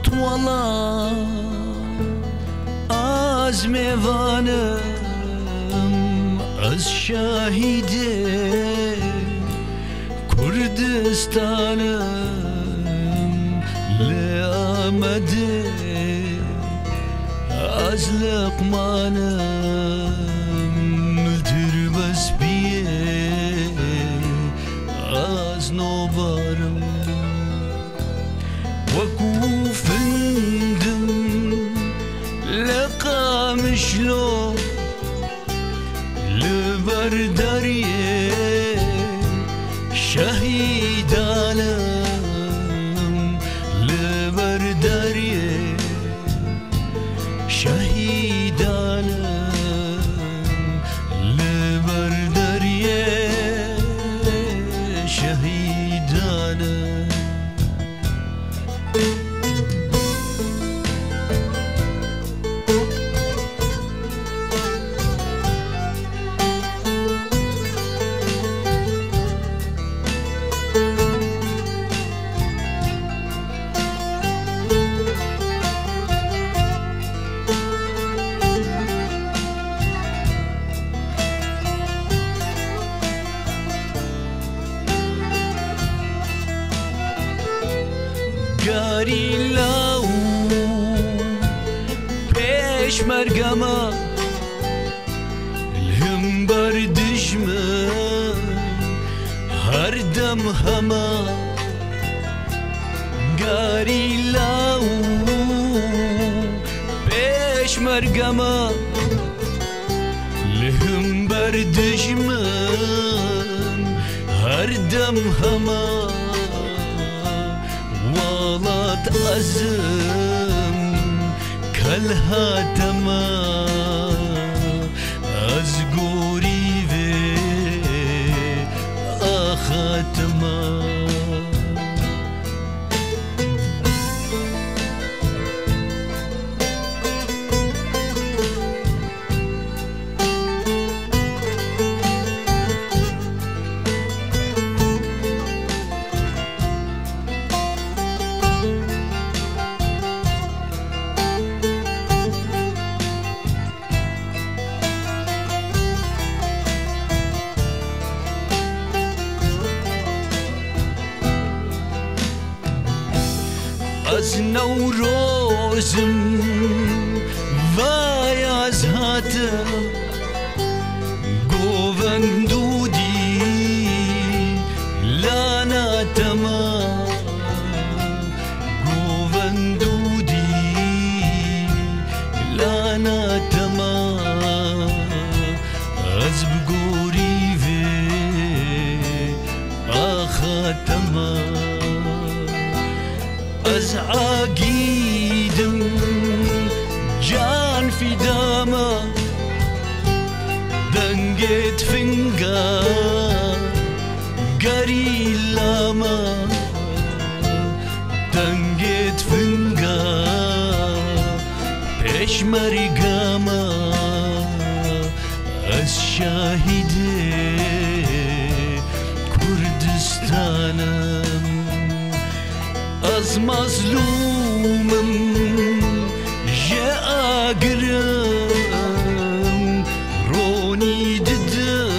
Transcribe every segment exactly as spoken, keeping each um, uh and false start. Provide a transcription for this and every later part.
Wala ez mêvanim, ez şehîdê Kurdistanim, li Amedê ez Liqmanim, li Dirbespiyê ez Nobarim. Wekû findim li Qamişlo, li ber deriyê şehîdanim, li ber deriyê şehîdanim, li ber deriyê şehîdanim. Gerîla û pêşmerge me, li hember dijmin her dem heme. Gerîla û pêşmerge me, li hember dijmin her dem heme. Welat ez im, kelha te me, ez gorî vê axa te me. Ez Newroz im, vay ez hatim, govend û dîlana te me, govend û dîlana te me. Ez bi gorî vê axa te me. Ez agîdim, can fîda me, dengê tifinga gerîla me, dengê tifinga pêşmerge me. Ez şehîdê Kurdistanim. Ez mazlûm im, jê agir im, ronî didim,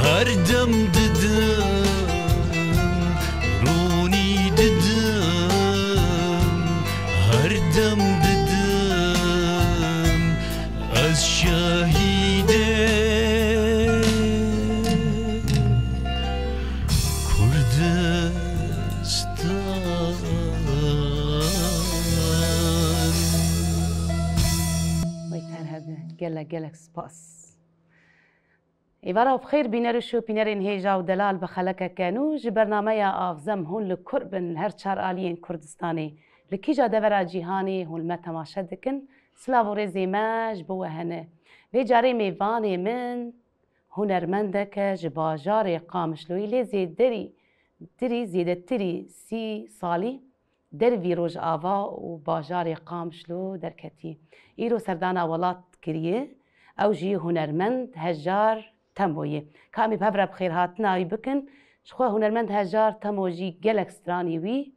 her dem didim, ronî didim, her dem didim. Ez şehîdê Kurdistan. Wê ter hebe. Gelek, gelek spas. Êvara bi xêr bîner û şopînerên hêja û delal bi xelekeke nû ji bernameya Avzem hûn li kur bin li her çar aliyên Kurdistanê. Li kîja devera cîhanê hûn li me temaşe dikin? Silav û rêzê me ji bo we hene. Vê carê mêvanê min hunermendeke ji bajarê Qamişloyê lê zêderî, tirî, zêdetirî sî salî dervî Rojava û bajarê Qamişlo derketî. Îro serdana welat kiriye. Ew jî hunermend Hejar Temo ye. Ka em ê bi hev re bi xêrhatina wî bikin. Ji xwe hunermend Hejar Temo jî gelek stranî wî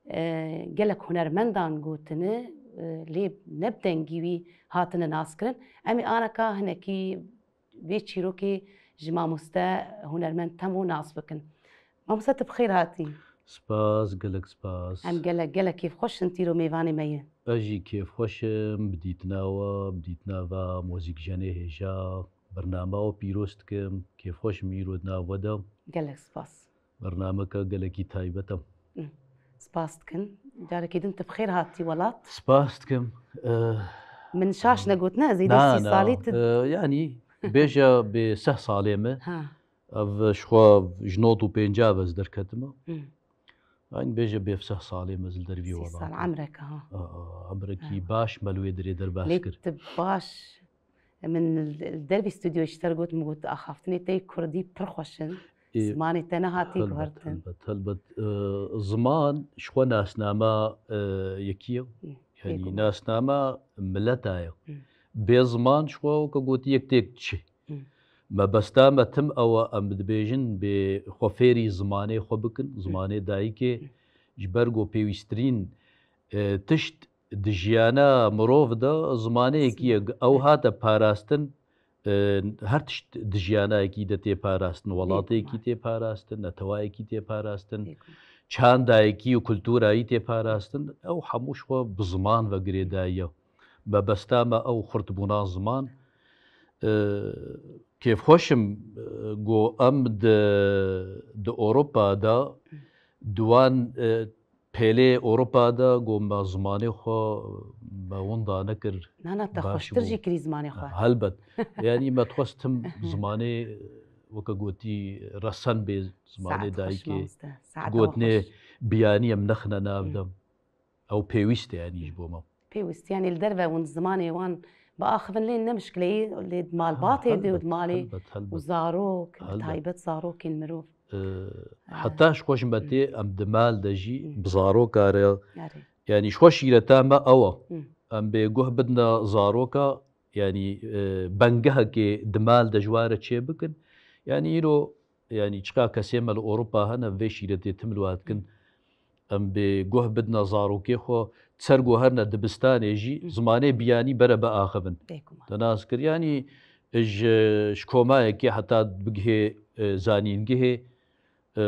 e, gelek hunermendan gotine, e, lê ne bi dengî wî hatine naskirin. Em ê aneka hinekî vê çîrokê ji mamoste hunermend Temo nas bikin. Mamoste, tu bi xêr hatî. Spas, gelek spas. Em gelek, gelek kêfxweş in tîro mêvanê me ye. Ez jî kêfxweş im, bi dîtina we, bi dîtina va mozîkjenê hêja. Bernama we pîroz dikim, kêfxweş im îro di nav we de. Gelek spas. Bernameke gelekî taybet e. Hı. Spas dikim. Carekê din tu bi xêr hatî welat. Spas dikim. Eh, Min şaş negotine, ez ê na, sî na. Salî tu. Eh, yanî, bêje bê seh salê me. Ha. Ev ji xwe ji nod û pêncî ve ez derketime. Hı. Eyn bêje bê seh salê me ez li dervî welat. Sî sal emreke, ha. A, a, emrekî Ha. baş me li wê dirê derbas Lê kir. Tu baş Min li dervî stûdyoyê ji te re got, min got, axaftinê te yê kurdî pir xweş in. Ê, Zimanê te nehatî helbet, guhertin. Helbet, helbet. Ee, ziman ji xwe nasnama, e, yekî ye. Hı, Yanî bêguman. Nasnama mileta ye. Hı. Bê ziman ji xwe weke gotî yek têk diçe. Hı. Mebesta me tim ew e, em dibêjin bê xwe fêrî zimanê xwe bikin, Hı. zimanê dayikê. Hı. Ji ber ku pêwîstirîn, e, tişt di jiyana mirov de zimanê yekî ye. Ew hate parastin, e, her tişt di jiyana yekî de tê parastin. Welatê yekî tê parastin, netewayekî tê parastin, çanda yekî û kultura yî tê parastin. Ew hemû ji xwe bi ziman ve girêdayî ye. Mebesta me ew xurtbûna ziman. E, kêfxweş im, e, ku em di, di Ewropa de, di wan, e, pêlê Ewropa de ku me zimanê xwe me winda nekir. Na, na, te xweştir jî kirî zimanê xwe. Helbet. Yanî me dixwest tim zimanê, weke gotî, resen bê zimanê dayikê. Saet xweş, mamoste. Saet Gotinê xweş. Biyanî em nexine nav de. Ew pêwîst e, yanî ji bo me. Pêwîst, yanî li derve hûn zimanê wan biaxivin, lê ne mişkileyî, lê di malbatê de û di malê û zarok, bi taybet zarokên mirov. Ee, heta ji xwe ji me tê, em di mal de jî bi zaroka re, yanî ji xwe şîreta me ew e. Em bê guh bidine zaroka, yanî, e, bengehekê di mal de ji wa re çêbikin. Yanî îro, yanî çiqa kesê me li Ewropa hene, vê şîretê tim li wa dikin. Em bê guh bidine zarokê xwe, ser ku herine dibistanê jî zimanê biyanî bere biaxivin. Bêguman. Te nas kir, yanî ji, ji komayekê heta bigihê, e, zanîngihê, e,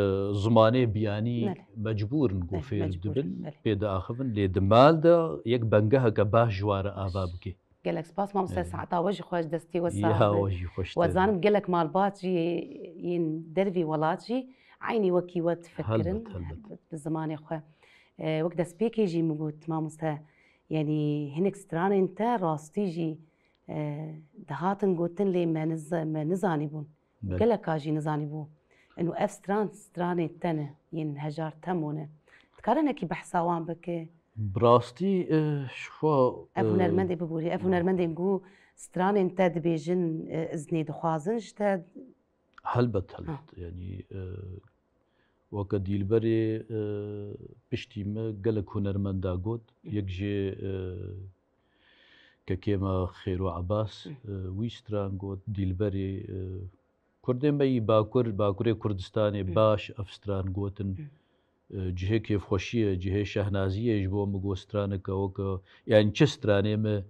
zimanê biyanî mecbûr in ku fêr dibin, pê diaxivin. Lê di mal de yek bengeheke baş ji wa re ava bike. Gelek spas, mamoste, saeta we jî xweş, destê we sax be. Ya, we jî xweştir. We zanim gelek malbat jî yên dervî welat jî eynî wekî we difikirin. Helbet, helbet. Bi zimanê xwe. E, wek destpêkê jî min got, mamoste, yanî hinek stranên te rastî jî, e, dihatin gotin, lê me niz-, me nizanîbûn. Belê. Geleka jî nizanîbû. Ino ev stran, stranê te ne, yên hejar Temo ne. Dikare nekî behsa wan bike? Bi rastî, e, ji xwe, Ev e, hunermendê biborî, ev hunermendên ku stranên te dibêjin, e, iznê dixwazin ji te? Helbet, Ha. helbet. Yanî, e, weke Dîlberê, e, piştî me gelek hunermenda got. Hı. Yek jê, e, kekê me Xêro Ebas, Hı. e, wî stran got, Dîlberê, e, Kurdên me yî Bakur, Bakurê Kurdistanê Hı. baş ev stran gotin. Hı. E, cihê kêfxweşiyê, cihê şehnaziyê ji bo min got straneke weke, yanî çi stranê me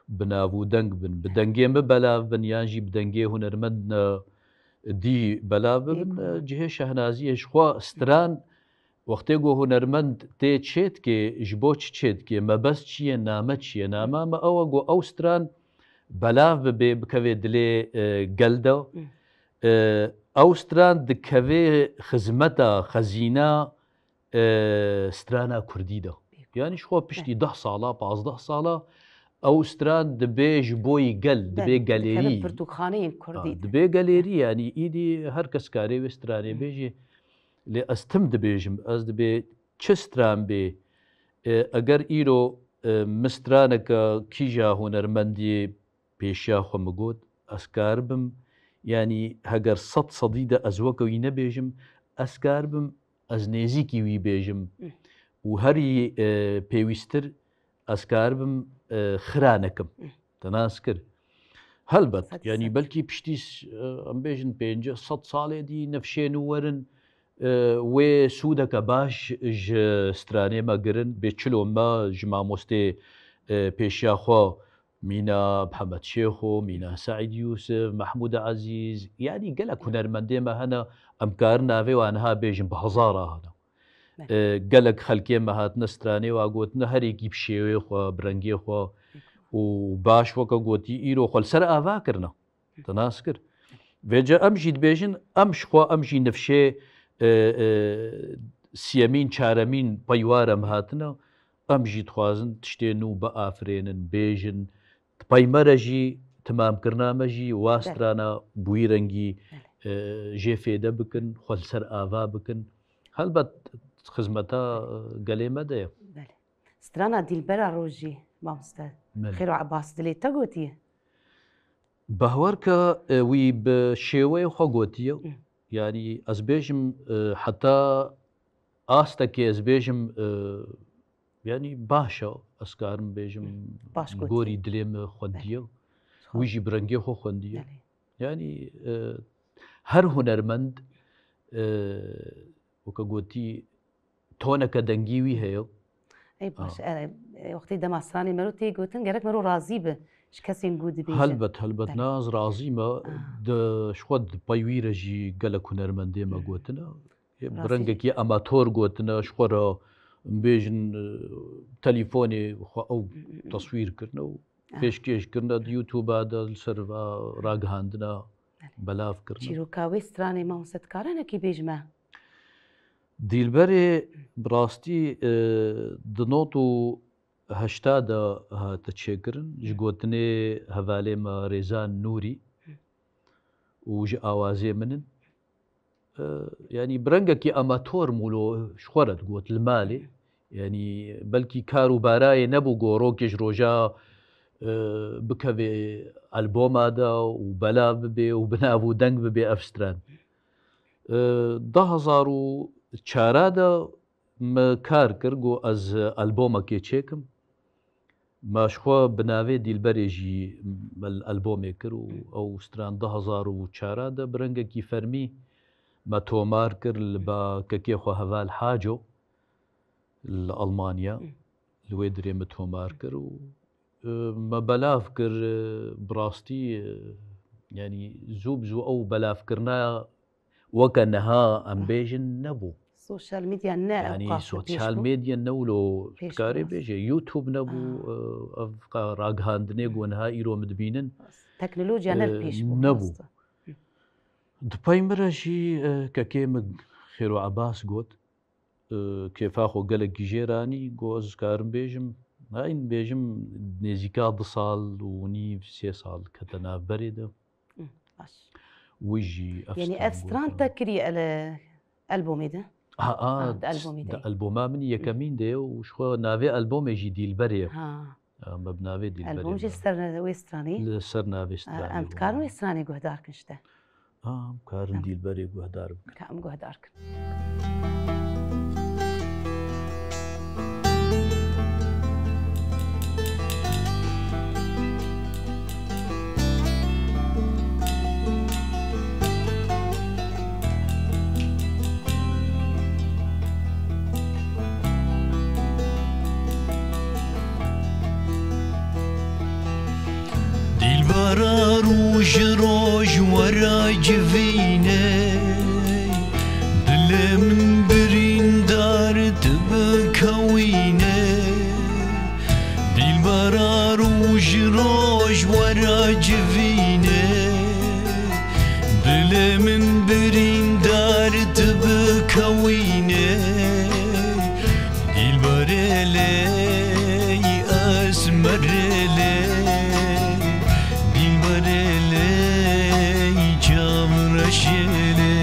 bi nav û deng bin, bi dengê me belav bin, yan jî bi dengê hunermendina dî belav bibin, Bêguman. e, cihê şehnaziyê ji xwe stran, wextê ku hunermend tê çêdikê, ji bo çi çêdikê, mebest çi ye, name çi ye? Name me ew e ku ew stran belav bibe, bikeve dilê, e, gel de. Hı. E, ew stran dikeve xizmeta, xezîna, e, strana kurdî de. Bêguman. Yanî ji xwe piştî Bê. deh sala, pazdeh sala ew stran dibe ji bo yî gel, Bê, dibe dikeve gelêrî. pirtûkxaneyên kurdî Ha, de. dibe gelêrî, yanî îdî her kes karê wê stranê Hı. bêje. Lê ez tim dibêjim, ez dibê çi stran bê, e, eger îro, e, min straneke kîja hunermendiyê pêşiya xwe min got, ez karibim, yanî heger sed sedî de ez weke wî nebêjim, ez karibim, ez nêzîkî wî bêjim. Hı. Û herî, e, pêwîsttir ez karibim, e, xira nekim. Hı. Te nas kir. Helbet, Sed yanî sed. belkî piştî, e, em bêjin pêncî sed salê dî nifşên nû werin, e, wê sûdeke baş ji stranê me girin, bê çilo me ji mamostê, e, pêşiya xwe, Mîna Mihemed Şêxo, Mîna Seîd Yûsif, Mehmûd Ezîz, yanî gelek hunermendê me hene, em karin navê wan niha bêjin, bi hezara hene. E, gelek xelkê me hatine stranê wa gotine, her yekî bi şêwê xwe, bi rengê xwe û baş weke gotî îro xwe li ser ava kirine. Te nas kir. Vêce em jî dibêjin, em ji xwe, em jî nifşê, e, e, siyemîn, çaremîn peywar em hatine, em jî dixwazin tiştê nû biafirênin, bêjin, di pey me re jî, timamkirina me jî, wa Belê. strana bi wî rengî, Belê. e, jê fêde bikin, xwe li ser ava bikin. Helbet xizmeta, e, gelê me de ye. Belê. Strana Dîlbera Rojî, mamoste. Belê. Xêro Ebas dilê te gotiye? Behwer ke, e, wî bi şêweyê xwe gotiye. Hı. Yanî ez bêjim, e, heta astekê ez bêjim, e, yanî baş e, ez karim bêjim, Hı. Baş gotiye. Gorî dilê min xwendiye. Belê. Wî jî bi rengê xwe xwendiye. Belê. Yanî, e, her hunermend, e, weke gotî, toneke dengî wî heye. Ey baş, Ah. e, e, wextê dema stranê mero tê gotin, gerek mero razî bi ji kesên ku dibêjin. Helbet, helbet, Belê. ne ez razî me. Ah. Di, ji xwe di pey wî re jî gelek hunermendê me Hmm. gotine. Ê, bi Razî. rengekî amator gotine, ji xwe re bêjin, e, telîfonê xwe ew Hmm, hmm, hmm. teswîr kirine û Ah. pêşkêş kirine di YouTube de, li ser va ragihandina Belê. belav kirine. Çîroka wê stranê mamoste dikare hinekî bêjime? Dîlberê bi rastî, e, di not û heşta de hate çêkirin, ji gotinê hevalê me Rêzan Nûrî û ji awazê min in. E, yanî bi rengekî amator mûlo ji xwe re digot li malê. Yanî belkî kar û barayê nebû ku rokê ji roja, e, bikeve alboma de û belav bibe û bi nav û deng bibe ev stran. E, du hezar û çar de me kar kir ku ez albomekê çêkim. Me ji xwe bi navê Dîlberê jî me albomê kir û ew stran du hezar û çar de bi rengekî fermî me tomar kir li ba kekê xwe heval Haco li Almanya. Li wê dirê me tomar kir û, e, me belav kir, e, bi rastî, e, yanî zû bi zû ew belavkirina weke niha em bêjin nebû. Sosyal medya ne Yanî ewqas sosyal pêş bû. medya ne wilo Pêş dikarê bû. bêje. YouTube nebû, Ah. e, ev qa-, ragihandinê ku niha îro min dibînin, Teknolojiya ne e, pêş bû, nebû. rast e. Di pey min re jî, e, kekê min Xêro Ebas got, e, kêfa xwe gelekî jê ranî, got ez karim bêjim, nayên bêjim nêzîka du sal û nîv, sê sal kete navberê de. Hı, baş. Wî jî ev Yanî stran ev stran got. te kirî ele albomê de? Ha, a, Ha, di albomê de. di alboma min yekemîn de ye û ji xwe navê albomê jî Dîlberê ye. Ha. Ha, me bi navê Dîlberê Albom jî me. ser wê stranê? Li ser navê Ha, stranê em bû. dikarin wê stranê guhdar kin ji te? Ha, em karin Em. Dîlberê guhdar bikin. Ka em guhdar kin. Dîlbera roj roj were civînê, dilê min birîndar tu bikewînê. Dîlbera roj roj were civînê, dilê min birîndar tu bikewînê. Dîlberê lê esmerê lê, dîlberê lê çavreşê lê.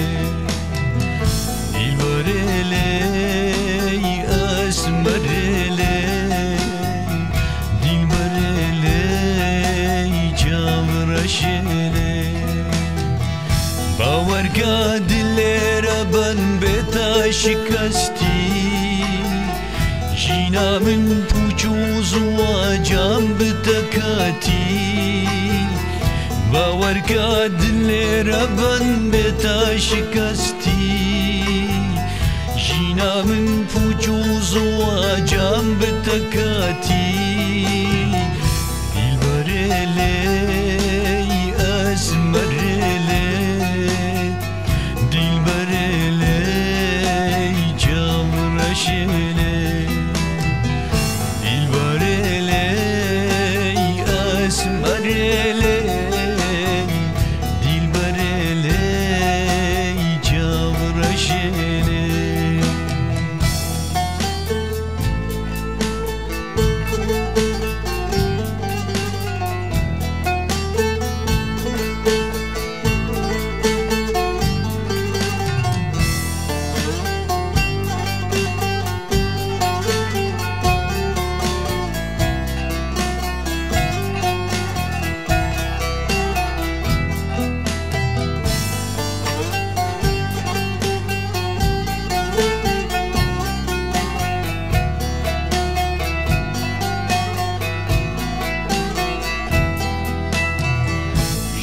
Dîlberê lê esmerê lê, dîlberê lê çavreşê lê. Bawer ke dilê re ben bê te şikestî, jîna min pûç û ziwacan bi te ketî. Bawer ke dilê re ben bê te şikestî, Na min pûç û ziwacan bi te katî. Dilberê ley, esmerê ley, dilberê ley, çavreşê ley. Dilberê ley, esmerê ley, dilberê ley, çavreşê ley.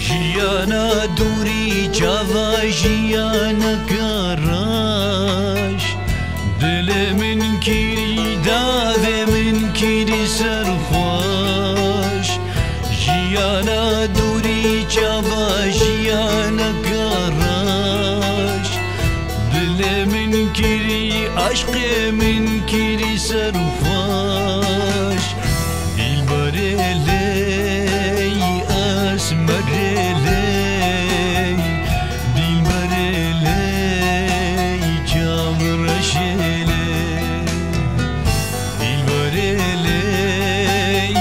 Jiyana dûrî çava jiyaneke reş. Dilê min kirî, davê min kirî serxweş. Jiyana dûrî çava jiyaneke reş. Dilê min kirî, aşqê min kirî serxweş. Dilberê ley, esmerê ley, dilberê ley, çavreşê ley. Dilberê ley,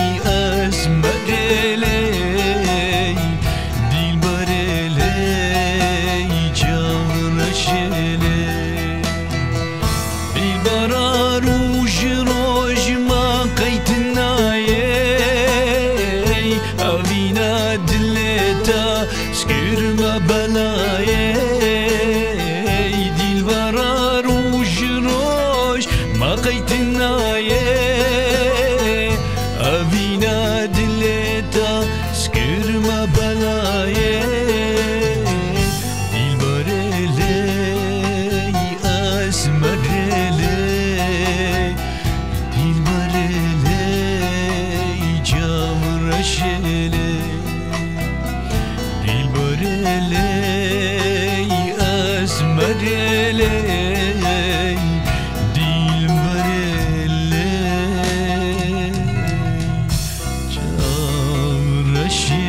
esmerê ley, dilberê ley, çavreşê ley. Dilbera roj roj ma qeytinaye, evîna dilê te skir me belayê. Dilbera roj roj ma qeytinaye, evîna dilê te skir me belayê. Dilberê ley, esmerê ley, dilberê ley, çavreşê ley. Dilberê ley, esmerê ley, dilberê ley, çavreşê.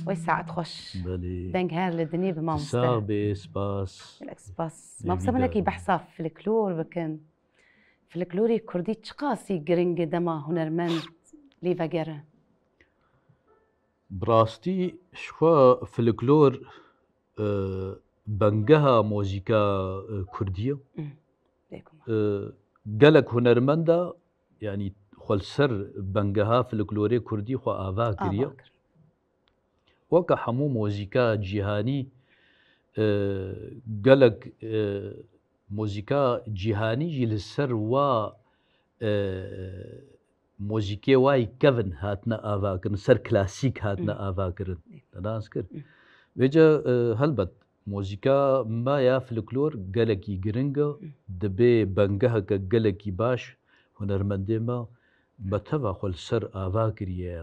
Wey saet xweş. Belê. Deng her li dinê bi mamoste. Sax bê, spas. Gelek spas. Mamoste, min wekî behsa folklor bikin. Folklorê kurdî çiqasî giring e dema hunermend lê vegere? Bi rastî ji xwe folklor, e, bengeha muzîka, e, kurdî ye. Hı, bêguman. E, gelek hunermenda, yanî xwe li ser bengeha folklorê kurdî xwe ava kiriye. Ava kir. Weke hemû muzîka cîhanî, e, gelek, e, muzîka cîhanî jî li ser wa, e, muzîkê wayî kevin hatine avakirin, ser klasîk hatine avakirin. Te nas kir. Vêce, e, helbet, muzîka me ya folklor gelekî giring e, dibê bengeheke gelekî baş hunermendê me, me teva xwe li ser ava kiriye.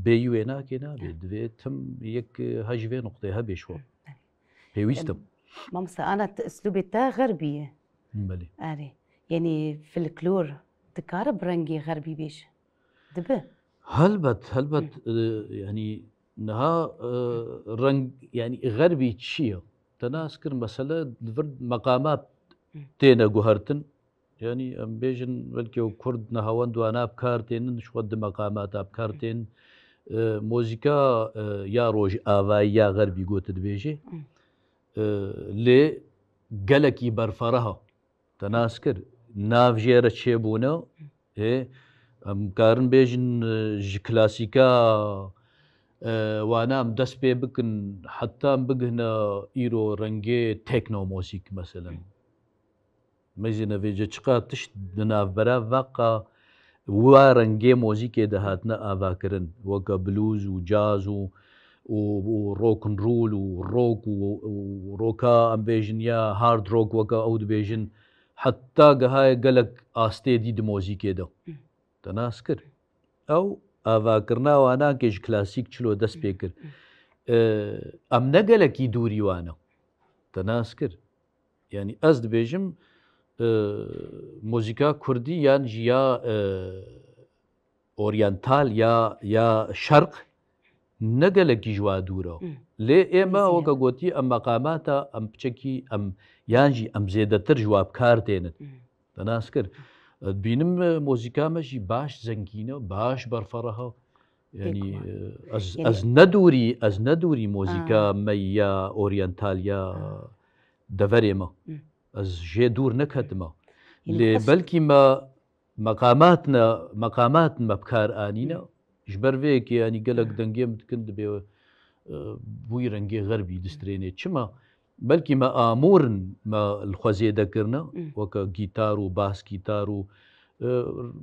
Bêyî wê nake, nabê. Divê tim yek, e, he ji vê nuqtê hebê ji xwe. Pêwîst e. Em, mamoste, ana te, uslûbê te xerbî ye. Belê. Erê. Yanî folklor dikare bi rengê xerbî bêje? Dibe? Helbet, helbet, e, yanî niha, e, reng, yanî xerbî çi ye? Te nas kir, mesele li vir meqamat têne guhertin. Yanî em bêjin, belkî ew kurd nehewend wana bi kar tênin, ji xwe di meqamata bi kar tên. E, muzîka, e, ya rojavayî ya xerbî gotin dibêjê. E, lê gelekî berfereh e. Te nas kir, nav jê re çêbûne. Ê, em karin bêjin, e, ji klasîka, e, wana em dest pê bikin, heta em bigihine îro rengê tekno muzîk, meselen. Mezîne vêce çiqa tişt di navbera veqa wa rengê mozîkê de hatine avakirin, weke blues û caz û, û, û rock and roll û rock û, û rocka em bêjin ya hard rock weke ew dibêjin, heta gihaye gelek astê dî di mozîkê de. Te nas kir. Ew avakirina wana ke ji klasîk çilo dest pê kir. E, em ne gelekî dûrî wan in. Te nas kir. Yanî ez dibêjim, e, muzîka kurdî yan jî ya, e, oryantal ya, ya şerq ne gelekî ji wa dûr e. Lê ê me weke gotî em meqamata em piçekî em yan jî em zêdetir ji wa bi kar tênin. Te nas kir. Ez dibînim, e, muzîka me jî baş zengîn e, baş berfereh e. Yanî, Bêguman. e, ez, Yanî ez ne dûrî, ez ne dûrî muzîka me ya oryantal ya deverê me. Ez jê dûr neketime. Yanî Lê xwest belkî me meqamatne, meqamat me bi kar anîne. Ji ber vê yekê, yanî gelek dengê min dikin dibê, e, bûyî rengê xerbî distrênê. Çima? Belkî me amûr in, me li xwe zêde kirine, weke gîtar û bas gîtar û, e,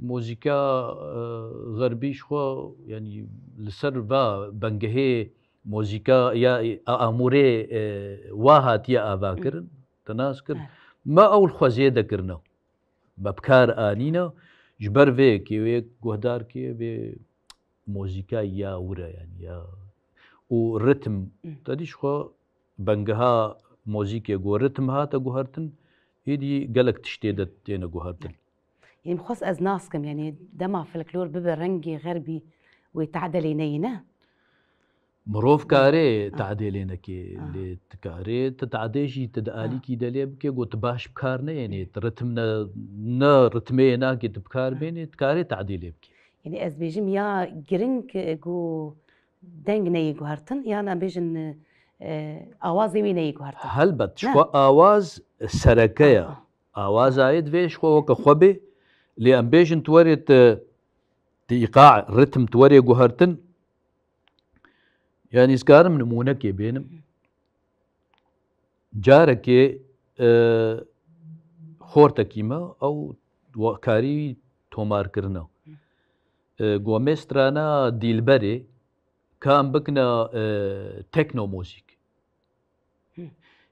muzîka, e, xerbî ji xwe, yanî li ser va bengehê muzîka ya, e, amûrê, e, wa hatiye avakirin, te nas kir. Me ew li xwe zêde kirine. Me bi kar anîne, ji ber vê yekê wê guhdar kê vê muzîka ya wir e, yanî ya. Û ritm, te dî ji xwe bengeha muzîkê ku ritm hate guhertin, êdî gelek tiştê de têne guhertin. Yanî xwest ez nas kim, yanî dema folklor bibe rengê xerbî wê tedelê neyî ne? Mirov karê tadê lê neke, lê tu karê, tu tadê jî tu di alîkî de lê bike, ku tu baş bi kar neyênê, tu ritm ne, ne ritmê nake tu bi kar bênê, tu karê tadê lê bike. Yanî ez bêjim ya giring, e, ku deng neyê guhertin, yan em bêjin, e, awazê wî neyê guhertin. Helbet, ji xwe awaz sereke ye. Awaza yê divê ji xwe weke xwe bê, lê em bêjin tu werê tu, tu îqa, ritm tu werê guhertin, Yanî ez karim nimûnekê bênim. Carekê, e, xortekî me, ew wa-, karî tomarkirina. E, gomê strana Dîlberê, ka em bikine, e, tekno muzîk.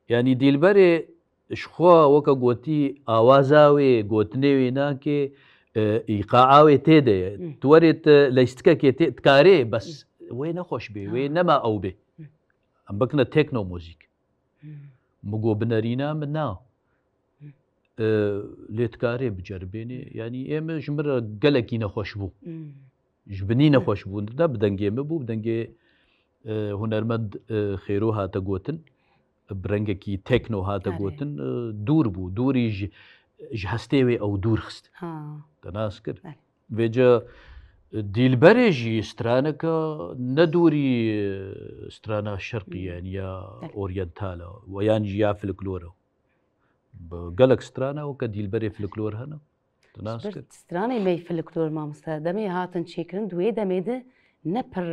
Yanî Dîlberê ji xwe weke gotî awaza wê, gotinê wê nake, e, îqaa wê tê de ye. Tu werê tu leystikekê tê, dikarê, bes wê nexweş bê, wê nema ew bê. Em bikine tekno muzîk. Min got binerîna min na. E, lê dikarê biceribênê. Yanî ê min ji min re gelekî nexweş bû. Ji binî nexweş bû. Ne bi dengê min bû, bi dengê, e, hunermend, e, Xêro hate gotin. Bi rengekî tekno hate gotin. E, dûr bû. Dûrî ji, ji hestê wê ew dûr xist. Te nas kir. Vêca, e, Dîlberê jî straneke ne dûrî, e, strana şerqî, yanî ya oryantal e, we yan jî ya folklor e. Bi gelek strana weke Dîlberê folklor hene. Tu nas kir. Stranê me folklor mamoste, demê hatin çêkirin, di wê demê de ne pir,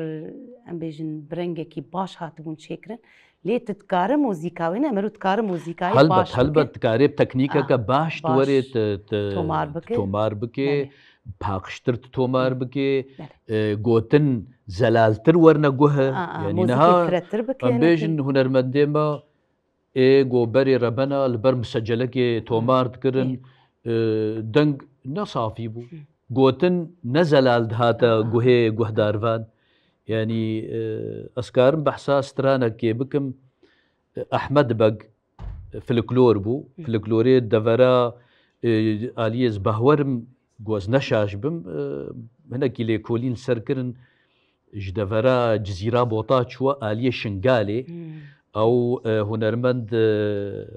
em bêjin, bi rengekî baş hatibûn çêkirin. Lê tu dikare muzîka wê ne, mero dikare muzîkayê baş bike. Helbet, helbet, dikarê bi teknîkeke baş tu werê tu, tu tomar bike. Tomar bike, paqijtir tu tomar bike, e, gotin zelaltir werne guhe. Yanî niha em bêjin hunermendê me, ê ku berê rebena li ber misecelekê tomar dikirin, e, deng ne safî bû. Gotin ne zelal dihate guhê guhdarvan. Yanî, e, ez karim behsa stranekê bikim, e, Ehmed Beg, e, folklor bû. Folklorê devera, e, aliyê ez behwerim, ku ez ne şaş bim, e, hinekî lêkolîn ser kirin. Ji devera Cizîra Bota çûye aliyê Şingalê. Ew, e, hunermend, e,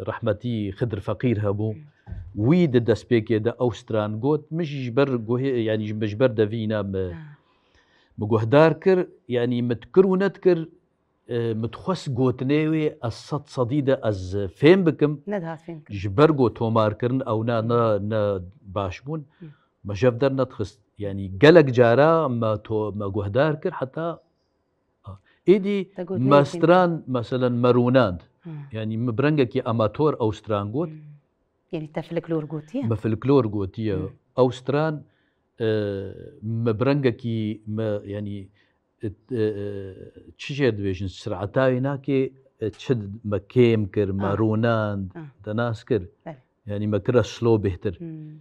rehmetî Xidir Feqîr hebû. Wî di destpêkê de ew stran got, min jî ji ber guhê, yanî ji, ji ber devîna min, min guhdar kir, yanî min dikir û nedikir, e, min dixwest gotinê wê ez sed sedî de ez fêm bikim. Nedihat fêm kirin. Ji ber ku tomarkirin ewna ne, ne baş bûn. Me jev dernedixist. Yanî gelek cara me to-, me guhdar kir heta êdî me stran, meselen me rûnand. Yanî me bi rengekî amator ew stran got. Yanî te folklor gotiye? Me folklor gotiye. Ew stran, e, me bi rengekî me, yanî e, e, çi jê dibêjin, sireta wî nakê, e, çi me kêm kir, me Ah. rûnand, Ah. te nas kir. Belê. Yanî me kira slow bêhtir. Hmm.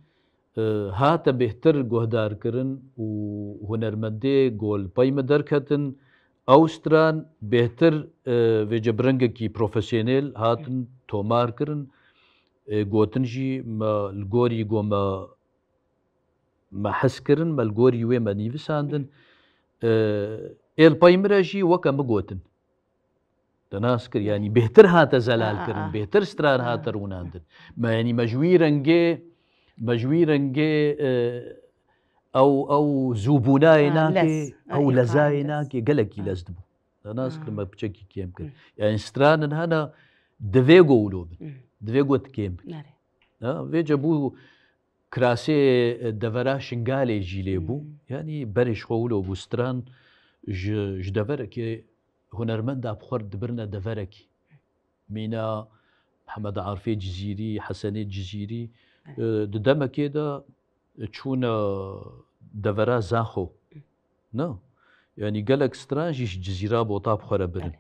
E, hate bêhtir guhdarkirin û hunermendê ku li pey me derketin, ew stran bêhtir, e, vêce bi rengekî profesyonel hatin tomar kirin. E, gotin jî me li gorî ku me, me hez kirin, me li gorî wê me nivîsandin. E, ê li pey min re jî weke min gotin. Te nas kir, yanî bêhtir hate zelal Ah, ah, kirin, ah. bêhtir stran hate Ah. rûnandin. Me, yanî me ji wî rengê, me ji wî rengê, e, ew, ew zûbûnayê Ah, nakê, lez. Ah, ew îqayê lezayê lez. nakê, gelekî Ah. lez dibû. Te nas kir, Ah. me piçekî kêm kir. Hmm. Yanî stranin hene divê ku wilo bin. Hmm. Divê ku tu kêm bikî. Nerê. Ha, vêce bû kirasê, e, devera Şingalê jî lê bû. Hmm. Yanî berê ji xwe wilo bû, stran ji, ji deverekê hunermenda bi xwe re dibirine deverekî. Mîna Mihemed Arifê Cizîrî, Hesenê Cizîrî, Evet. e, di demekê de çûne devera Zaxo. Na? Yanî gelek stran jî ji Cizîra Bota bi xwe re birin. Belê,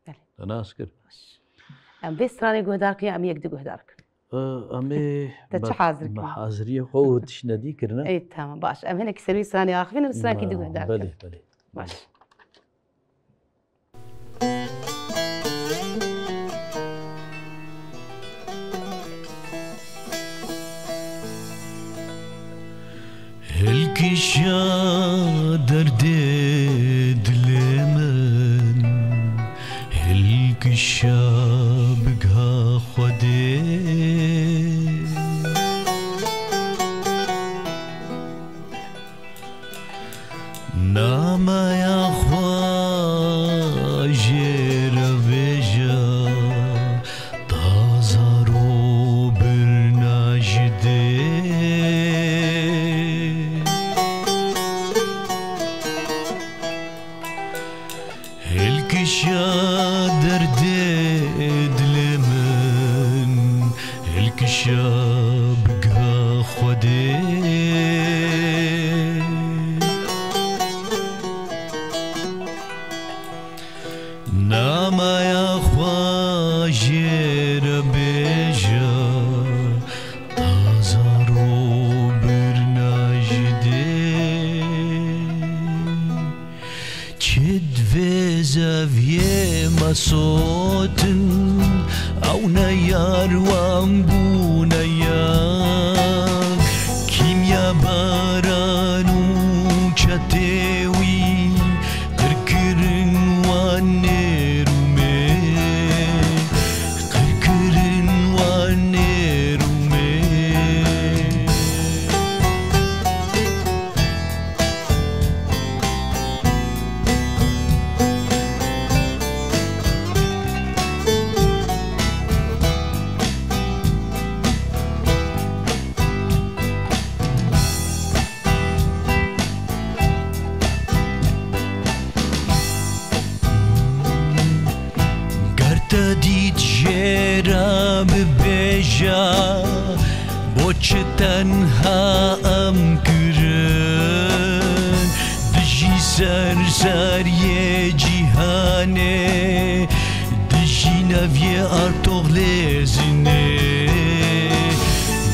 belê. Te nas kir. Baş. Em vê stranê guhdar kirin, em yek di guhdar kirin. E, em ê Te çi me, hazir me kirin? haziriyê xwe û tiştine dî kirine. Ey, tamam, baş. Em hinek ser wî stranê axivînin, strankî di Na, guhdar belê, kirin. belê. Baş. Hilkişa derdê dilê min, hilkişa bigha Xwedê. Nameya xwe jê re bêje, ta zaro birna ji dê. Hilkişa derdê dilê min, hilkişa bigha Xwedê. Nameya xwe jê re bêje, ta zaro birna ji dê. Çi divê zeviyê me sotin, ew ne yar wan bûne ya. Kîmya baran û çetê wî, qirkirin wan nêr û mê, qirkirin wan nêr û mê. Ger te dît jê re bibêje, bo çi tenha em kirin? Dijî serseriyê cîhanê, dijî neviyê Artoxlê zinê,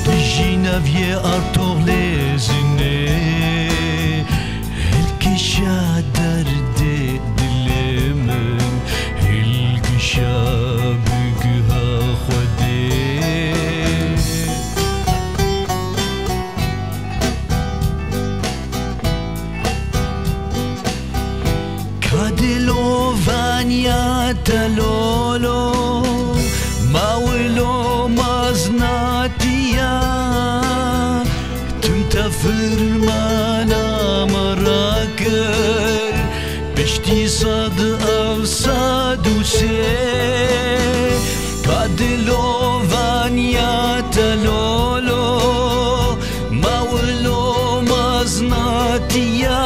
dijî neviyê Artoxlê zinê. Hilkişa derdê dilê min, hilkişa bigha Xwedê. Ka dilo vaniya te lolo, ma wilo mezna tiya. Tim te firmana me rakir, piştî sed ev sed û sê. Ka dilo vaniya te lolo, ma wilo mezna tiya.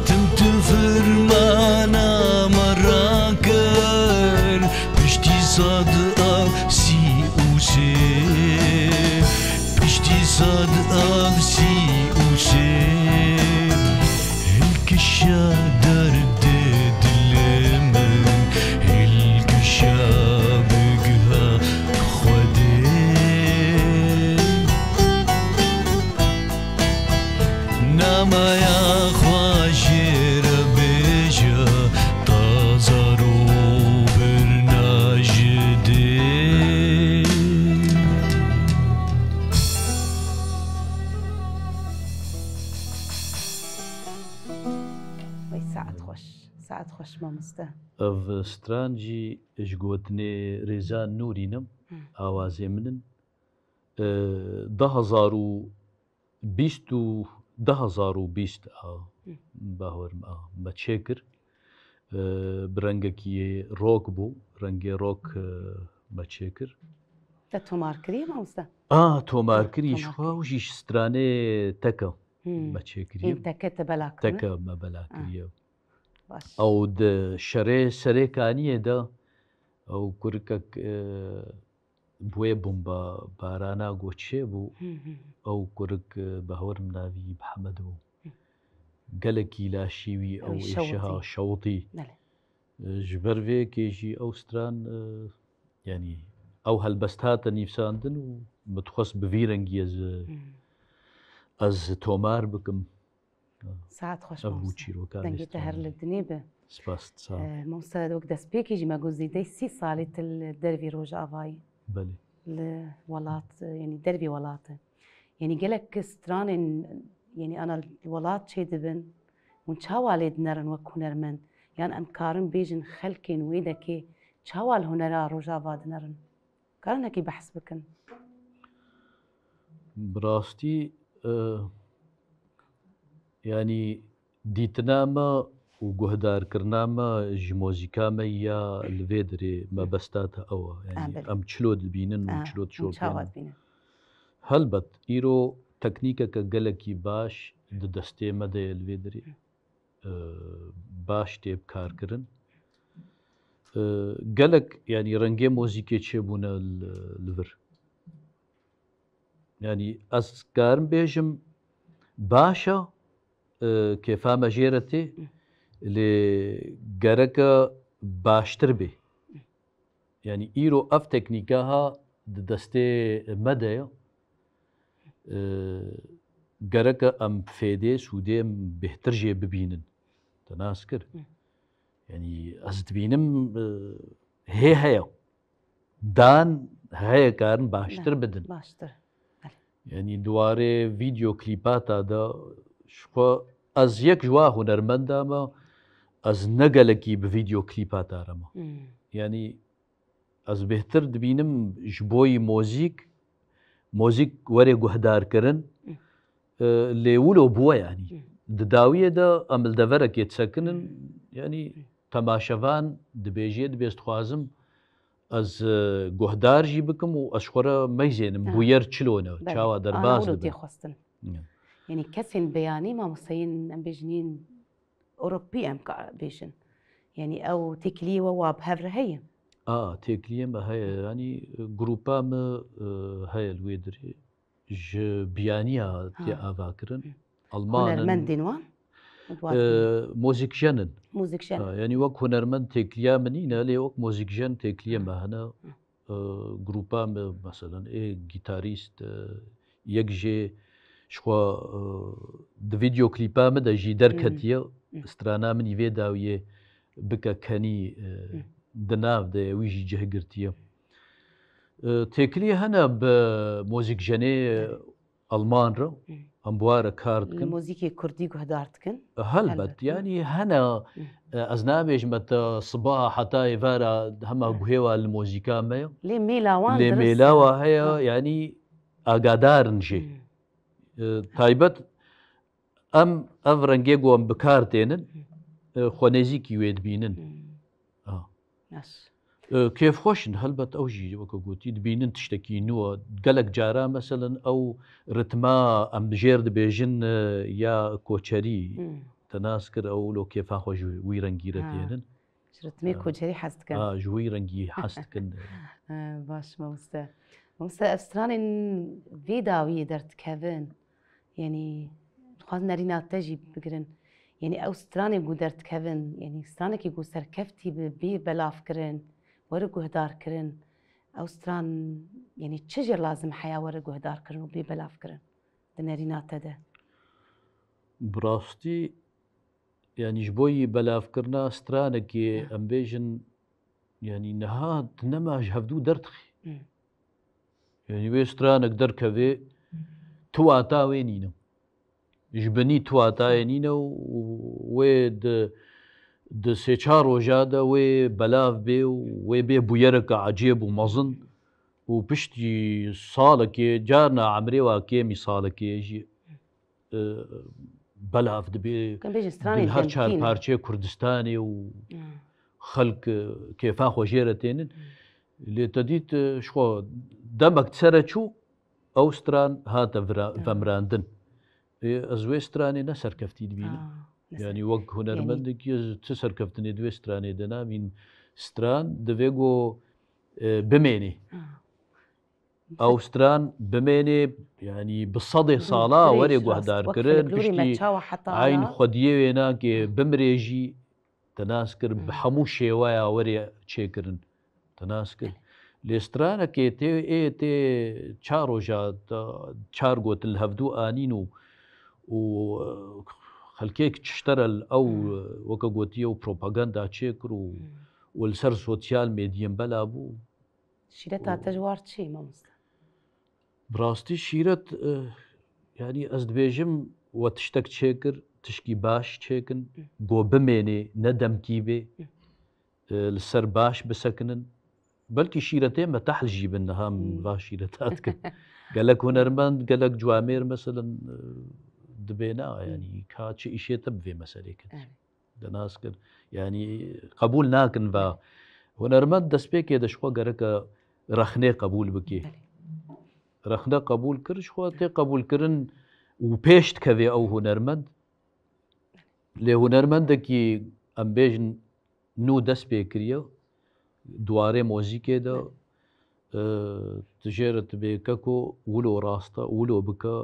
Tim tu firmana me rakir, piştî sed ev sî û sê, piştî sed ev sî û sê. Hilkişa Xweş, saet xweş mamoste. Ev stran jî ji gotinê Rêza Nûrî ne, awazê min in. E, du hazar û bîst û du hazar û bîst a, bawer me, a, me çêkir. E, bi rengekî rock bû, rengê rock, e, me çêkir. Te tomar kiriye mamoste? A, tomar kirî, ji xwe û jî ji stranê Teke me çêkiriye. Ên Teke te bela kirine? Teke me bela kiriye. Baş. Ew di şerê Serê Kaniyê de ew kurikek, e, bi wê bomba barana ku çêbû, ew kurik, e, bawer min navî Mihemed bû. Gelekî laşî wî ew êşeha şewitî. Belê. E, ji ber vê yekê jî ew stran, e, yanî ew helbest hate nîvsandin û min dixwest bi vî rengî ez, e, ez tomar bikim. Saet xweş mamoste. Ev bû çîroka. Dengê te her li dinê be. Spas, sağ ol. E, mamoste, wek destpêkê jî me got zêdeyî sî salî tu li dervî Rojavayî. Belê. Li welat, e, yanî dervî welat e. Yanî gelek stranên, yanî ana li welat çêdibin, hûn çawa lê dinerin wek hunermend? Yan em karin bêjin xelkên wê dekê çawa li hunera Rojava dinerin? Karin hinekî behs bikin? Bi rastî, e, yanî dîtina me û guhdarkirina me ji mozîka me ya li vê derê mebesta te ew e. Yanî em çilo dibînin û çilo dişopînin. Helbet, îro teknîkeke gelekî baş di destê me de ye li vê derê. E, baş tê bikarkirin. E, gelek, yanî rengê mozîkê çêbûne li, li vir. Yanî ez karim bêjim baş e, e, kêfa me jê re tê, lê gereke baştir bê. Yanî îro ev teknîka ha di destê me de ye. E, gereke em fêdê, sûdê em bêhtir jê bibînin. Te nas kir. Yanî ez dibînim, e, hê heye. Dan heye karin baştir bidin. Baştir. Belê. Yanî di warê vîdeo klîpata de ji xwe ez yek ji wa hunermenda me, ez ne gelekî bi vîdeo klîpata re me. Yanî ez bêhtir dibînim ji bo yî mozîk, mozîk were guhdarkirin, e, lê wilo bûye yanî. Di dawiyê de em li deverekê disekinin, yanî temaşevan dibêjê, dibê ez dixwazim ez, e, guhdar jî bikim û ez ji xwe re meyzênim, bûyer çilo ne, çawa derbas dibin. Tê xwestin. Yanî kesên beyanî, mamosteyên, em bêjin, yên Ewropî em ka bêjin. Yanî ew têkiliyê we wa bi hev re heye? A, têkiliyê me heye. Yanî, e, grupa me, e, heye li wê dirê. Ji biyaniya tê avakirin. Alman in. Hunermendên wan? E, mozîkjen in. Mozîkjen. Ha, yanî wek hunermend têkiliya min nîne, lê wek mozîkjen têkiliyê me hene. E, grupa me, meselen, ê gîtarîst, e, yek jê ji xwe, e, di vîdeo klîpa min de jî derketiye, strana min î vê dawiyê bike kenî, e, di nav de ye, wî jî cih girtiye. E, têkiliyê hene bi mozîkjenê Alman re, em bi wa re kar dikin. Li mozîkê kurdî guhdar dikin? Helbet, yanî hene, e, ez nabêjim te sibaha heta êvara hema guhê wa li mozîka me ye. Lê mêla wan dirust e. Lê mêla wa heye, yanî agadar in jê. E, taybet em ev rengê ku em bi kar tênin, e, xwe nêzîkî wê dibînin. Ha. Nas. E, kêfxweş in, helbet ew jî weke gotî dibînin tiştekî nû ye. Gelek cara, meselen, ew ritma em bi jêr dibêjin, e, ya koçerî, te nas kir, ew lo kêfa xwe ji wî rengî re tênin. Ji ritmê koçerî hez dikin. Ha, ji wî rengî hez dikin. E, baş, mamoste. Mamoste, ev stranên vê dawiyê derdikevin. Yanî, dixwazin nerîna te jî bigirin. Yanî, ew stranên ku derdikevin, yanî, stranekî ku serkeftî bi, bê belavkirin, were guhdarkirin, ew stran, yanî, çi jê lazim heya were guhdarkirin û bê belavkirin di nerîna te de? Bi rastî, yanî, ji bo yî belavkirina stranekê, em bêjin, yanî, niha tu nema ji hevdû derdixî. Yanî wê stranek derkevê, tu wata wê nîne. Ji binî tu watayê nîne û wê di di sê çar roja de wê belav bê û wê bê bûyereke ecêb û mezin û piştî salekê, carna emrê wa kêmî salekê jî, e, belav dibê. Kan bêjin stranên Di her çar demkî ne. parçeyê Kurdistanê û Hmm. xelk, e, kêfa xwe jê re tênin. Lê te dît, e, ji xwe demek di ser re çû, ew stran hate vira-, Hmm. vemirandin. Ê, ez wê stranê ne serkeftî dibînim. Ah, ne Yanî ser- wek hunermendekî ez ti serkeftinê di wê stranê de nabînim. Stran divê ku, e, bimênê. Ah. Ew stran bimênê, yanî bi sedê Bi sala firê werê jî rast. Wek guhdarkirin, folklorê me piştî çawa heta eyn hala? xwediyê wê nake Hmm. bimrê jî te nas kir, bi Hmm. hemû şêweya werê çêkirin. Te nas kir. Lê stranekê tê, ê tê çar roja, ta çar gotin li hevdû anîn û, û, e, xelkê ki çiştere li ew, Hmm. e, weke gotiye û propaganda çêkir û, Hmm. û li ser sosyal medyên bela bû. Şîreta Û te ji war çi, mamoste? Bi rastî şîret, e, yanî ez dibêjim we tiştek çêkir, tişkî baş çêkin, Hmm. go bimênê, ne demkî bê. Hmm. e, li ser baş bisekinin. Belkî şîretê me tehl jî bin niha min Hmm. va şîreta dikin. Gelek hunermend, gelek ciwamêr meselen, e, dibêne, Hmm. yanî ka çi îşê te bi vê meselê ket. Evet. Te nas kir. Yanî qebûl nakin va. Hunermend destpêkê de ji xwe gereke rexnê qebûl bike. Belê. Rexne qebûl kir, ji xwe tê qebûlkirin û pêş dikeve ew hunermend. Lê hunermendekî, em bêjin, nû dest pê kiriye, di warê mozîkê de, e, tu jê re tu bê keko wilo rast e, wilo bike,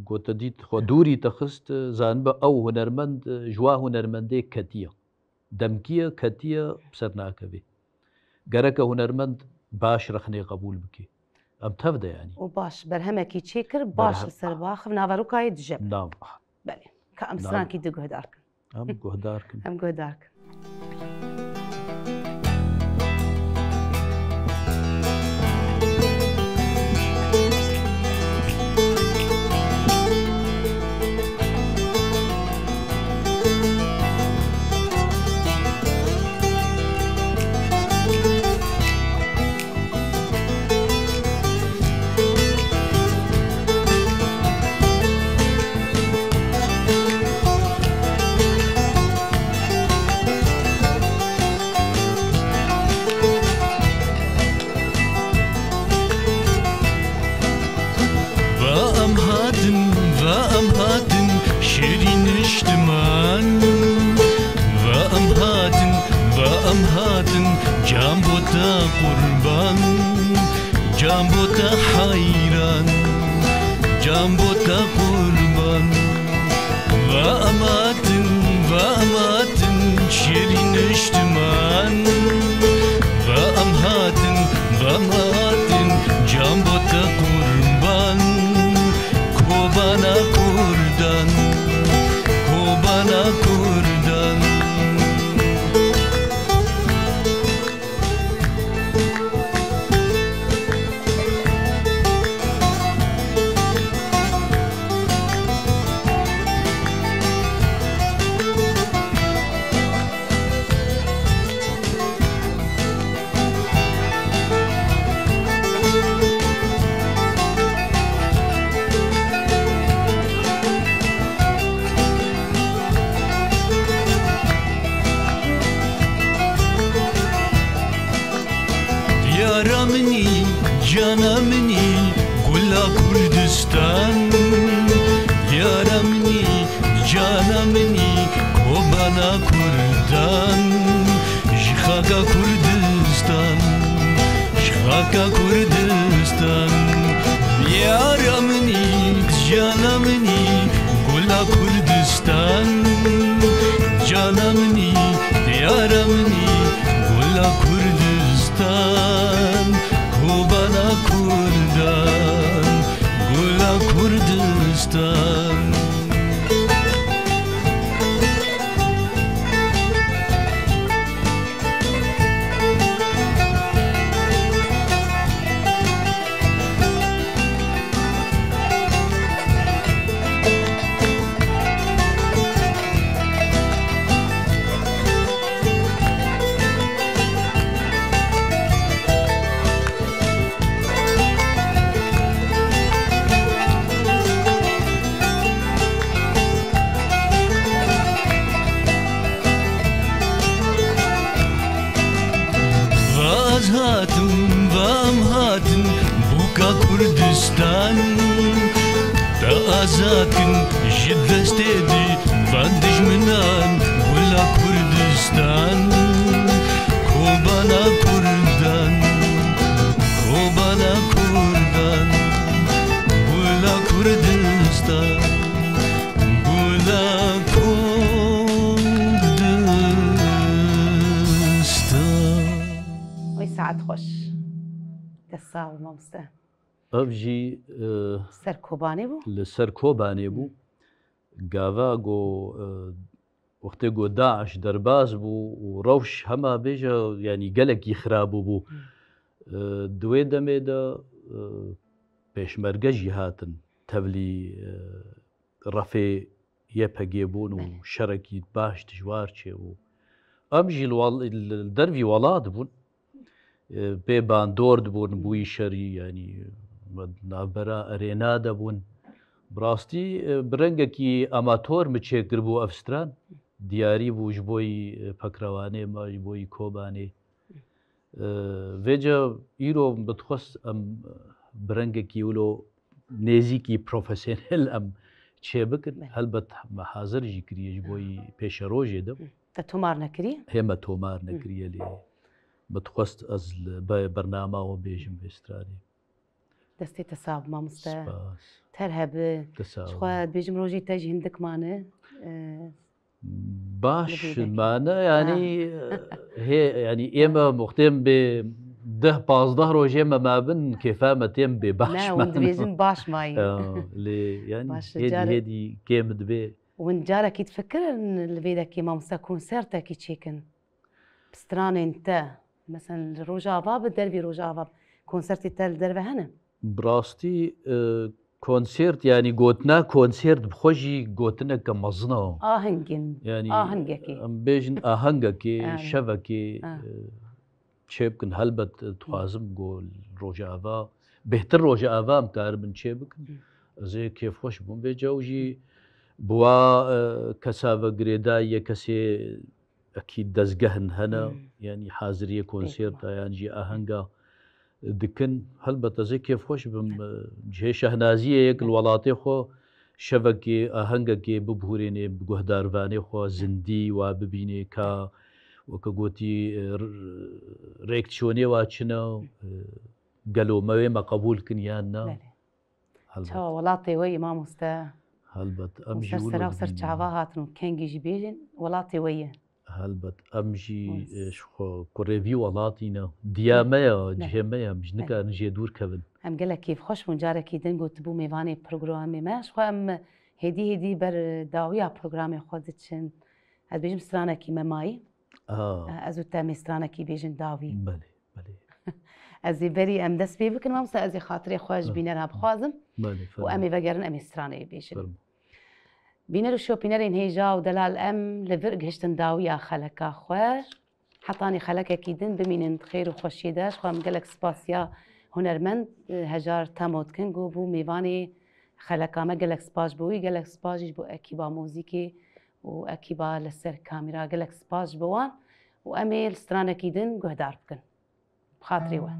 ku te dît xwe dûrî te xist, e, zanibe ew hunermend, e, ji wa hunermendê ketiye. Demkî ye, ketiye, bi ser nakevê. Gereke hunermend baş rexnê qebûl bike. Em tev de yanî. Û baş, berhemekî çêkir, baş Berhem- li ser baxif naverokayê dijeb. Nav. Belê. Ka em Nav. strankî di guhdar kin. Em guhdar kin. Em guhdar kin. Va em hatin, va em hatin, şêrî niştiman. Va em hatin, va em hatin, can bo te qurban. Can bo te heyran, can bo te qurban. Va em hatin, va em hatin, şêrî niştiman. Va em hatin, va em hatin, can bo te qurban. Kobana Kurdan, Kobana Kurdan. Diyara min î, cana min î, gula Kurdistan. Diyara min î, cana min î, kobana Kurdan. Ji xaka Kurdistan, ji xaka Kurdistan. Diyara min î, cana min î, gula Kurdistan. Cana min î, diyara min î, gula Kurdistan. Kobana Kurdan, gula Kurdistan. Azakin ji destê dî van dijminan, gula Kurdistan, Kobana Kurdan, Kobana Kurdan, gula Kurdistan, gula Kurdistan. Wê saet xweş. Dest sağ ol mamoste. Ev jî, e, Ser Kobanê bû? Li ser Kobanê bû. Gava ku, e, wextê ku DAIŞ derbas bû û rewş hema bêje, yanî gelekî xirab bû. E, di wê demê de, e, pêşmerge jî hatin tevlî, e, refê Y P G bûn û Belê. şerekî baş dijwar çêbû. Em jî li wel-, li dervî welat bûn. E, pê bandor dibûn, bûyî şerî, yanî navbera erêna de bûn. Bi rastî, e, bi rengekî amator min çêkiribû ev stran. Diyarî bû ji bo yî, e, Pekrewanê me, ji bo yî Kobanê. E, vêca îro min dixwest em bi rengekî wilo nêzîkî profesyonel em çêbikin. Belê. Helbet me hazir jî kiriye ji bo yî pêşerojê de. Te tomar nekiriye? Hê me tomar nekiriye lê. Min dixwest ez li be-, bernama we bêjim vê stranê. Destê te sax bi mamoste. Spas. Ter hebe. Te sax Ji xwe dibêjim rojî te jî hindik mane. E, Baş Li vê derê. mane, yanî, Ha. hê, yanî, ême muxtêm bê deh pazdeh rojê me mabin, kêfa me têm bê baş Ne, hûn mane. dibêjin baş mayî. Ya, lê, yanî, Baş, hêdî, car- hêdî kêm dibe. Hûn carekî difikirin li vê dekê mamoste konsertekî çêkin? Bi stranên te, mesela li Rojava bi, dervî Rojava bi, konsertê te li derve hene? Bi rastî, e, konsert, yanî gotina konsert bi xwe jî gotineke mezin e. Ahengin, Yanî ahengekê. em bêjin ahengekê, Yani. şevekê, Ah. e, çêbikin. Helbet, e, dixwazim ku Rojava, bêhtir Rojava em karibin çêbikin. Ez ê kêfxweş bûm. Vê caw jî bi wa, e, kesa ve girêdayî ye, kesê ekî dezgehin hene, Hmm. yanî haziriyê konserta yan jî ahenga dikin. Helbet ez ê kêfxweş bim, e, cihê şehnaziyê yek li welatê xwe şevekê, ahengekê bibihurênê, bi guhdarvanê xwe zindî wa bibînê ka weke gotî, e, r-, reaksiyonê wa çi ne, e, gelo me wê me qebûl kin yan na. Belê. Helbet. Çawa welatê we yê mamoste? Helbet, em Hûn jî ser wilo sera û ser dibînin. çava hatin û kengî jî bêjin, welatê we ye. Helbet, em jî, Wis. e, ji xwe kurê vî welatî ne. Diya Belê. me ye, Belê. cihê me ye, em jî Belê. nikarin jê dûr kevin. Em gelek kêfxweş bûn, carekî din ku tu bû mêvanê programê me. Ji xwe em hêdî hêdî ber dawiya programê xwe diçin. Ez bêjim stranekî me mayî. Ah. Ez û te em ê stranekî bêjin dawî. Belê, belê. Ez ê berî em dest pê bikin, mamoste, ez ê xatirê xwe ji Ah. bînera bixwazim Belê, û fermo. em ê vegerin, em ê stranê bêjin. Fermo. Bîner û şopînerên hêja û delal, em li vir gihiştin dawiya xeleka xwe. Hetanî xelekekî din bimînin di xêr û xweşiyê de. Ji xwe em gelek spasiya hunermend, e, Hejar Temo dikin ku bû mêvanê xeleka me. Gelek spas ji bo wî, gelek spas jî ji bo ekîba muzîkê û ekîba li ser kamîra. Gelek spas ji bo wan û em ê li stranekî din guhdar bikin. Bi xatirê we.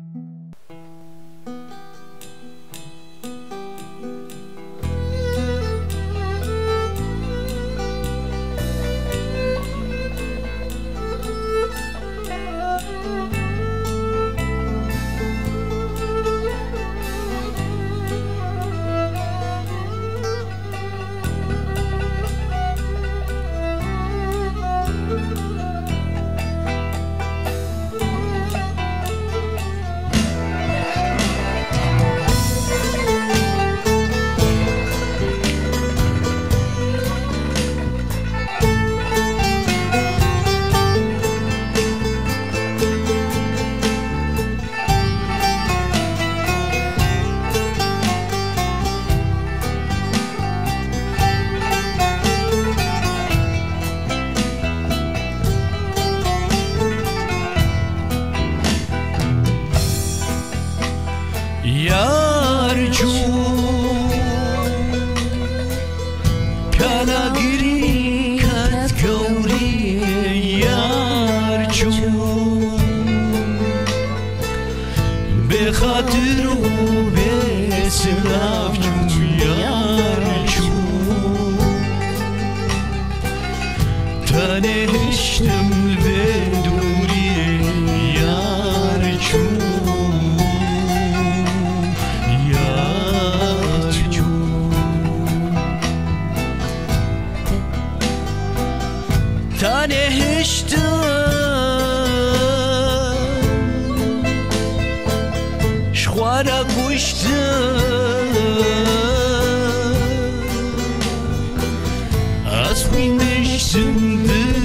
Ez xwîniştim, dil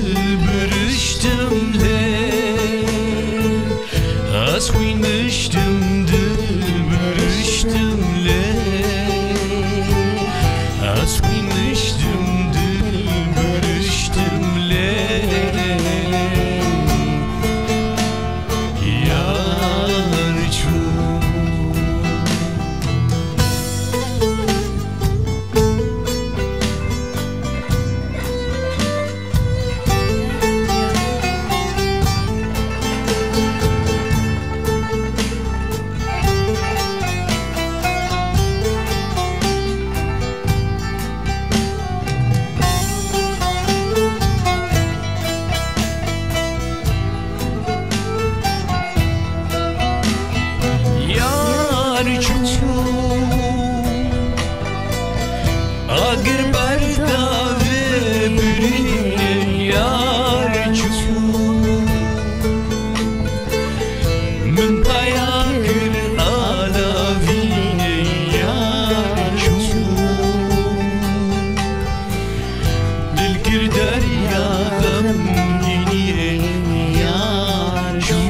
biriştim lê. Ez xwîniştim, dil biriştim lê. Ez xwîniştim, dil biriştim lê. Yar çû. Yar çû, agir berda vê birînê, yar çû. Min paya kir alavînê, yar çû. Dil kir derya xemgîniyê, yar çû.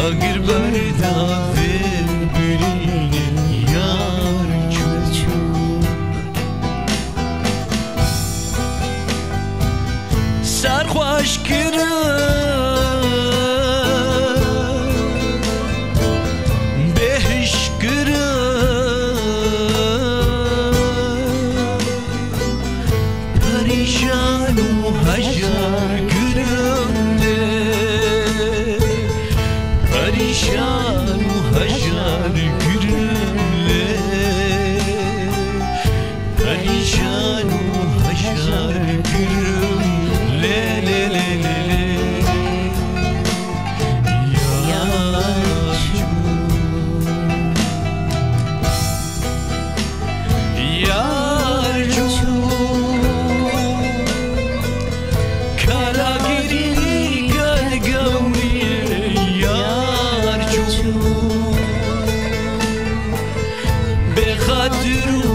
Agir berda vê birînê, yar çû. Serxweş kirin, bêhiş kirin, perîşan û hejar kirin lê, perîşan û hejar kirin lê. Perîşan û hejar kirim, lê, lê, lê, lê, lê. Yar çû. Yar çû. Kalagirî gel gewrî, yar çû. Bêxatir û